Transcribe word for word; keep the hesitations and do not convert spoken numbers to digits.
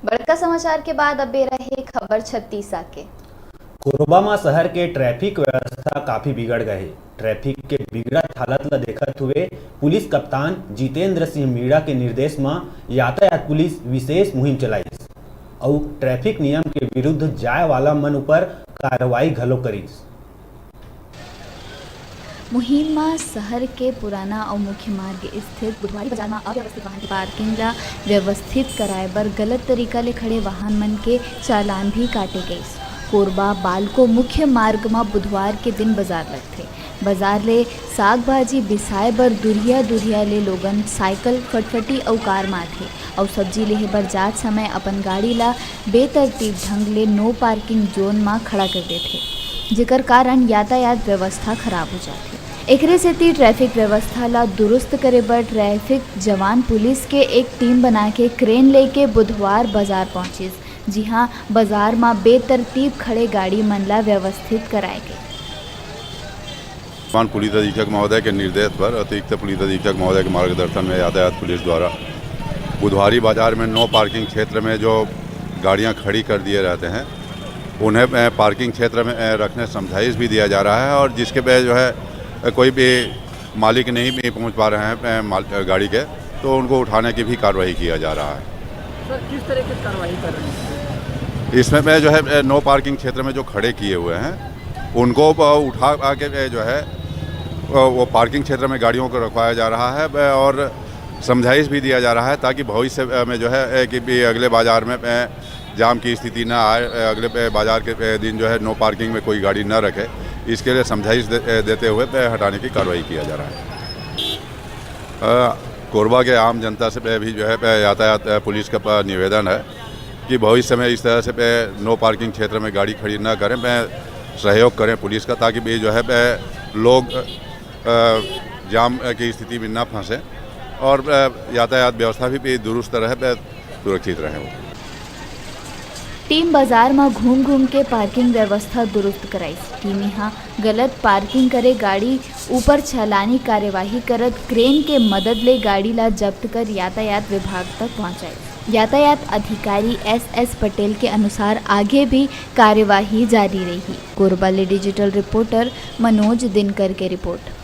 बड़का समाचार के बाद अब बेरा हे खबर छत्तीसा के। कोरबा म शहर के ट्रैफिक व्यवस्था काफी बिगड़ गए हे। ट्रैफिक के बिगड़त हालत ल देखत हुए पुलिस कप्तान जितेंद्र सिंह मीणा के निर्देश म यातायात पुलिस विशेष मुहिम चलाइस अउ ट्रैफिक नियम के विरुद्ध जाए वाला मन ऊपर कार्रवाई घलो करिस। मुहिम म शहर के पुराना अउ मुख्य मार्ग स्थित बुधवारी बाजार म अव्यवस्थित वाहन के पार्किंग ल व्यवस्थित कराए बर गलत तरीका ले खड़े वाहन मन के चालान भी काटे गइस। कोरबा बालको मुख्य मार्ग म बुधवार के दिन बाजार लगथे। बाजार ले साग भाजी बिसाए बर दुरिहा दुरिहा ले लोगन साइकिल, फटफटी अउ कार म आथे अउ सब्जी लेहे बर जात समय अपन गाड़ी ला बेतरतीब ढंग ले नो पार्किंग जोन म खड़ा कर देथे, जेकर कारण यातायात व्यवस्था खराब हो जाथे। एकरे सेती ट्रैफिक व्यवस्था ला दुरुस्त करे बर ट्रैफिक जवान पुलिस के एक टीम बना के क्रेन लेके बुधवार बाजार पहुंचिस, जिहां बाजार म बेतरतीब खड़े गाड़ी मन ला व्यवस्थित कराए गे। वर्तमान पुलिस अधीक्षक महोदय के निर्देश पर अतिरिक्त पुलिस अधीक्षक महोदय के मार्गदर्शन में यातायात पुलिस द्वारा बुधवारी बाजार में नो पार्किंग क्षेत्र में जो गाड़ियां खड़ी कर दिए रहते हैं, उन्हें, अ, पार्किंग क्षेत्र में, अ, रखने समझाइश भी दिया जा रहा है और जिसके पे जो है, अ, कोई भी मालिक नहीं भी पहुंच पा रहे हैं, अ, माल-, अ, गाड़ी के, तो उनको उठाने की भी कार्रवाई किया जा रहा है। सर, किस तरह की कार्रवाई कर रहे हैं? इसमें मैं जो है, अ, नो पार्किंग क्षेत्र में जो खड़े किए हुए हैं, उनको, अ, उठा के, अ, जो है, अ, वो पार्किंग क्षेत्र में गाड़ियों को रखवाया जा रहा है, अ, और समझाइश भी दिया जा रहा है, ताकि भविष्य, अ, में जो है, अ, कि भी अगले बाजार में, अ, जाम की स्थिति ना आए, अ, अगले, अ, बाजार के, अ, दिन जो है, नो पार्किंग में कोई गाड़ी ना रखे, इसके लिए समझाइश दे-, अ, देते हुए, अ, हटाने की कार्रवाई किया जा रहा है। अ, कोरबा के आम जनता से भी जो है, अ, यातायात, अ, पुलिस का, अ, निवेदन है कि भविष्य में इस तरह से, अ, नो पार्किंग क्षेत्र में गाड़ी खड़ी ना करें, अ, सहयोग करें पुलिस का, ताकि भी जो है, अ, लोग, अ, जाम, अ, की स्थिति में ना फंसें और, अ, यातायात व्यवस्था भी, भी दुरुस्त रहे, अ, सुरक्षित रहें वो। टीम बाजार म घूम घूम के पार्किंग व्यवस्था दुरुस्त कराइस। टीम इहां गलत पार्किंग करे गाड़ी ऊपर चालानी कार्यवाही करत क्रेन के मदद ले गाड़ी ला जब्त कर यातायात विभाग तक पहुंचाइस। यातायात अधिकारी एस एस पटेल के अनुसार आगे भी कार्यवाही जारी रही। कोरबा ले डिजिटल रिपोर्टर मनोज दिनकर के रिपोर्ट।